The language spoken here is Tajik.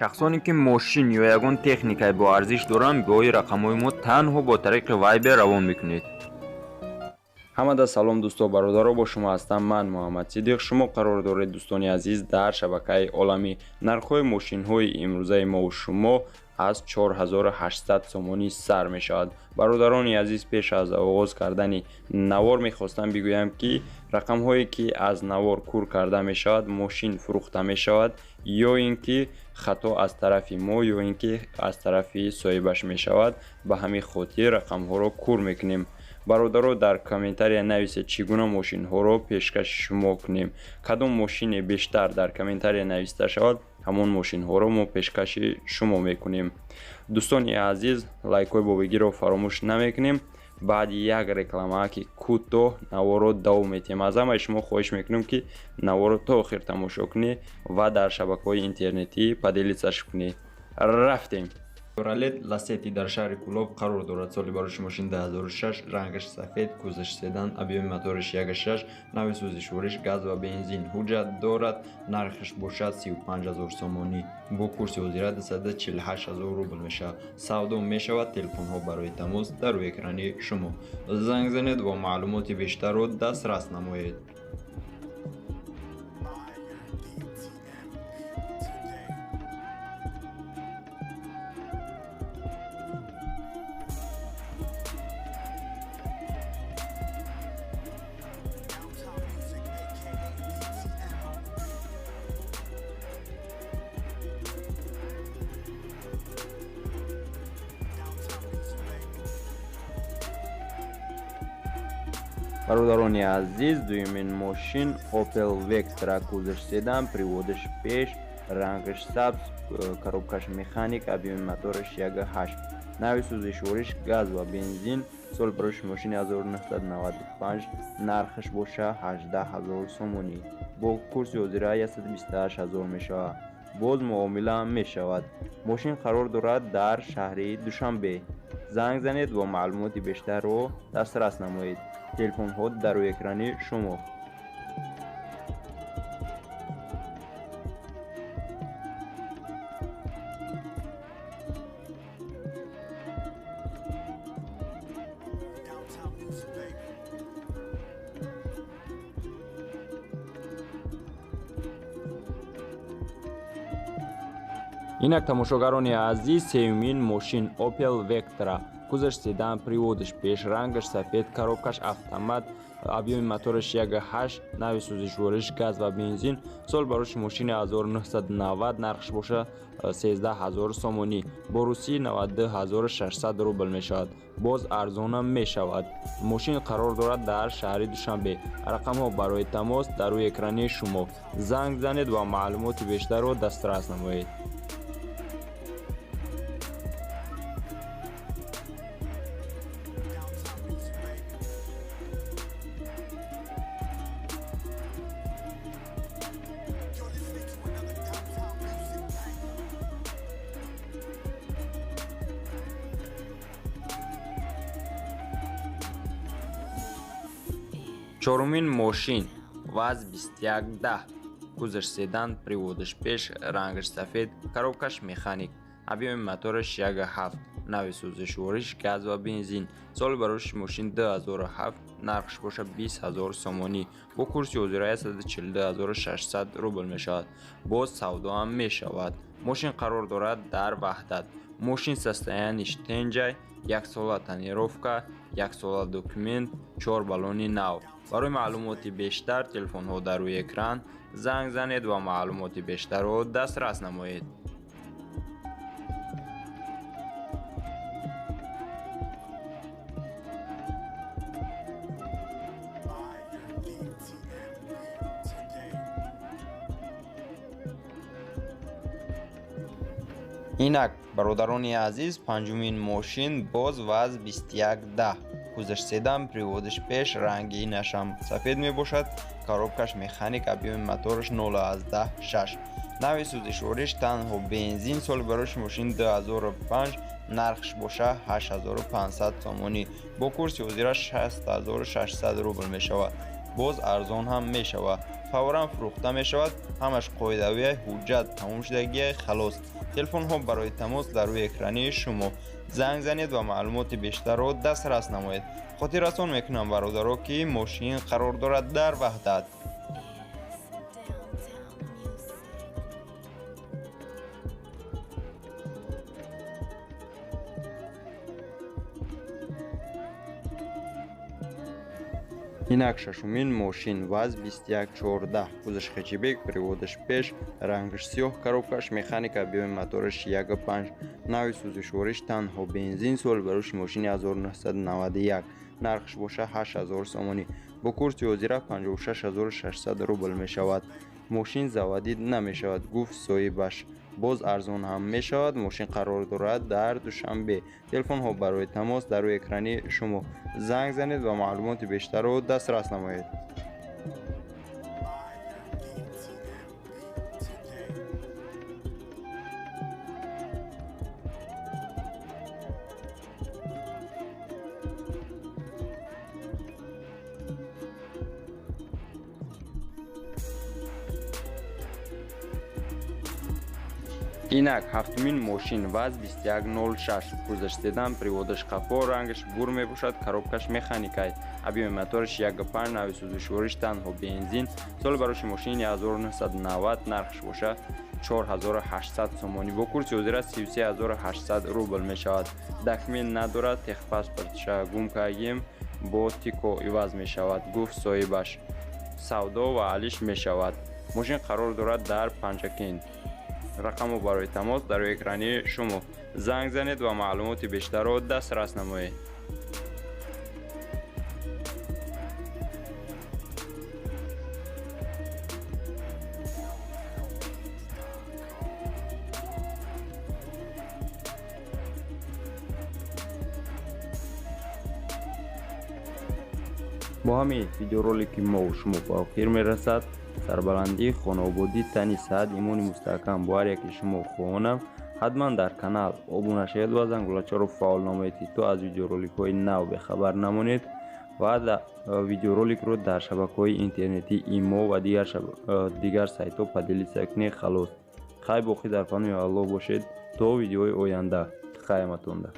Шахсоне ки мошин ё ягон техникаи боарзиш доранд, бо рақамҳои мо танҳо бо тариқи Вайбер равон мекунед. Ҳамада салом, дӯсто, бародаро, бо шумо ҳастам ман, Муҳаммад Сидиқ. Шумо қарор доред, дӯстони азиз, дар шабакаи оламӣ. Нархҳои мошинҳои имрӯзаи мову шумо аз 4800 сомонӣ сар мешавад. Бародарони азиз, пеш аз оғоз кардани навор мехостам бигӯям, ки рақамҳое ки аз навор кур карда мешавад, мошин фурӯхта мешавад ё ин ки хато аз тарафи мо, ё ин ки аз тарафи соҳибаш мешавад. Ба ҳамин хотир рақамҳоро кур мекунем. Бародаро, дар комментария нависед, чӣ гуна мошинҳоро пешкаши шумо кунем. Кадом мошине бештар дар комментария нависта шавад, ҳамон мошинҳоро мо пешкаши шумо мекунем. Дӯстони азиз, лайкҳои бобигиро фаромӯш намекунем. Баъди як реклама ки кӯтоҳ наворо давом метиҳем. Аз ҳамаи шумо хоҳиш мекунем, ки наворо то охир тамошо кунед ва дар шабакаҳои интернетӣ поделиться ш кунед. Рафтем. Шевролет Ласети дар шаҳри Кӯлоб қарор дорад. Соли бароши мошин 2006, рангаш сафед, кузоваш седан, объёми мотораш 1,6, нави сӯзишвориш газ ва бензин. Ҳуҷҷат дорад, нархаш бошад 35 ҳазор сомонӣ. Бо курси ҳозира 248 ҳазор рубл мешавад. Савдо мешавад. Телефонҳо барои тамос дар рӯи экрани шумо. Занг занед ва маълумоти бештарро дастрас намоед. Buy your DTM today. Downtown Music, aka DTM on the beat. Downtown Music, baby. Бародарони азиз, дуюмин мошин Opel Vectra, кузоваш седан, приводаш пеш, рангаш сабз, коробкаш механик, объёми мотораш 1,8, нави сӯзишвориш газ ва бензин. Соли бароши мошини 1995, нархаш боша 18 ҳазор сомонӣ. Бо курси ҳозира 128 ҳазор мешавад. Боз муомила мешавад. Мошин қарор дорад дар шаҳри Душанбе. Занг занед ва маълумоти бештарро дастрас намоед. Телефонҳо дар рӯи экрани шумо. Downtown Music, baby. Инак, тамошогарони азиз, сеюмин мошин Opel Vectra, кузоваш седан, приводаш пеш, рангаш сафед, коробкаш автомат, объёми мотораш 1,8, нави сӯзишвориш газ ва бензин. Сол бароши мошини 1990, нархаш боша 13 ҳазор сомонӣ. Бо русӣ 92 600 рубл мешавад. Боз арзонам мешавад. Мошин қарор дорад дар шаҳри Душанбе. Рақамҳо барои тамос дар рӯи экрани шумо. Занг занед ва маълумоти бештарро дастрас намоед. Downtown Music, baby. You're listening to another Downtown Music banger. Чорумин мошин ВАЗ 2110, кузоваш седан, приводаш пеш, рангаш сафед, коробкаш механик, объёми мотораш 1,7, нави сӯзишвориш газ ва бензин. Соли бароши мошин 2007, нархаш боша 20 ҳазор сомонӣ. Бо курси ҳозира 142 600 рубл мешавад. Боз савдоам мешавад. Мошин қарор дорад дар Ваҳдат. Мошин состояниш тенҷай, яксола тонировка, яксола документ, чор баллони нав. Барои маълумоти бештар телефонҳо дар рӯи экран. Занг занед ва маълумоти бештарро дастрас намоед. Buy your DTM today. Инак, бародарони азиз, панҷумин мошин боз ВАЗ 2110, кузоваш седан, приводаш пеш, ранги инашам сафед мебошад, коробкаш механик, объёми мотораш 0,6, нави сӯзишвориш танҳо бензин. Соли бароши мошин 2005, нархш боша 8500 сомонӣ. Бо курси ҳозира 6600 рубл мешавад. Боз арзон ҳам мешавад. Фавран фурӯхта мешавад. Ҳамаш қоидавия, ҳуҷҷат тамом шудагия, халос. Телефонҳо барои тамос дар рӯи экрани шумо. Занг занед ва маълумоти бештарро дастрас намоед. Хотиррасон мекунам, бародаро, ки мошин қарор дорад дар Ваҳдат. Инак шашумин мошин ВАЗ 2114, кузовш хэтчбек, приводаш пеш, рангаш сиёҳ, коробкаш механика, объёми мотораш 1.5, нави сӯзишвориш танҳо бензин, соли барои мошини 1991, нархш боша 8000 сомонӣ. Бо курси ҳозира 56600 рубл мешавад. Мошин заводид намешавад, гуфт соҳибаш. Боз арзон ҳам мешавад. Мошин қарор дорад дар Душанбе. Телефонҳо барои тамос дар рӯи экрани шумо. Занг занед ва маълумоти бештарро дастрас намоед. Buy that DTM beat today. Инак ҳафтумин мошин ВАЗ 2106, кузовш седан, приводаш қафо, рангаш бур мебошад, коробкаш механикай, объёми мотораш 1.5, нави сӯзишвориш танҳо бензин, соли барои мошини 1990, нархш боша 4800 сомонӣ. Бо курси ҳозира 33800 рубл мешавад. Документ надорад, техпаспортша гум кардем, бо тико иваз мешавад, гуфт соҳибаш. Савдо ва алиш мешавад. Мошин қарор дорад дар Панҷакент. Рақамҳо барои тамос дар рӯи экрани шумо. Занг занед ва маълумоти бештарро дастрас намоед. Бо ҳамин видеоролики мо шумо ба охир мерасад. Сарбаландии хонободӣ, тани саҳат, имони мустаҳкам бо ҳар яке шумо хоҳонам. Ҳатман дар канал обуна шавед ва зангулачаро фаъол намоед, ки то аз видеороликҳои нав бехабар намонед ва видеороликро дар шабакаҳои интернетӣ имо ва дигар сайтҳо поделиться кунед. Халос. Хай, боқӣ дар паноҳи Аллоҳ бошед то видеои оянда. Хайматонда.